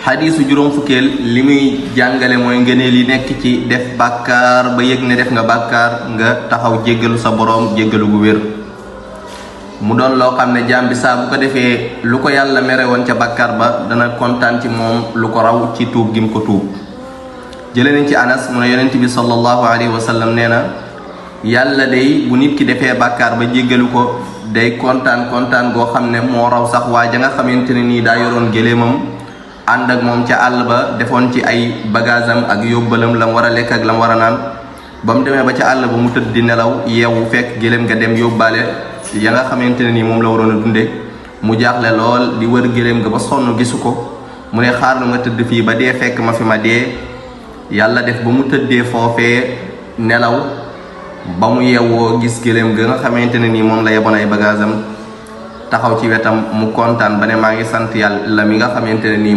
xadiisu juróom fukkeel li muy jàngale mooy ngëneel yi nekk ci def bàkkaar ba yëg ne def nga bàkkaar nga taxaw jéggalu sa boroom jéggalu gu wér mu doon loo xam ne jaam bi saa bu ko defee lu ko yàlla mere woon ca bàkkaar ba dana kontaan ci moom lu ko raw ci tuub gim ko tuub jële nañ ci Anas mu ne yonent bi sallallahu alayhi wa sallam nee na yàlla day bu nit ki defee bàkkaar ba jéggalu ko day kontaan goo xam ne moo raw sax waa ja nga xamante ne nii daa yoroon géléemam ànd ak moom ca àll ba defoon ci ay bagaasam ak yóbbalam lam war a lekk ak lam war a naan ba mu demee ba ca àll ba mu tëdd di nelaw yeewu fekk géléem nga dem yóbbaale ya nga xamante ne nii moom la waroon a dunde mu jaaxle lool di wër géléem nga ba sonn gisu ko mu ne xaar lu nga tëdd fii ba dee fekk ma fi ma dee yàlla def ba mu tëddee foofee nelaw ba mu yeewoo gis géléem ga nga xamante ne nii moom la yeboon ay bagaasam taxaw ci wetam mu kontaan ba ne maa ngi sant yàlla mi nga xamante ne nii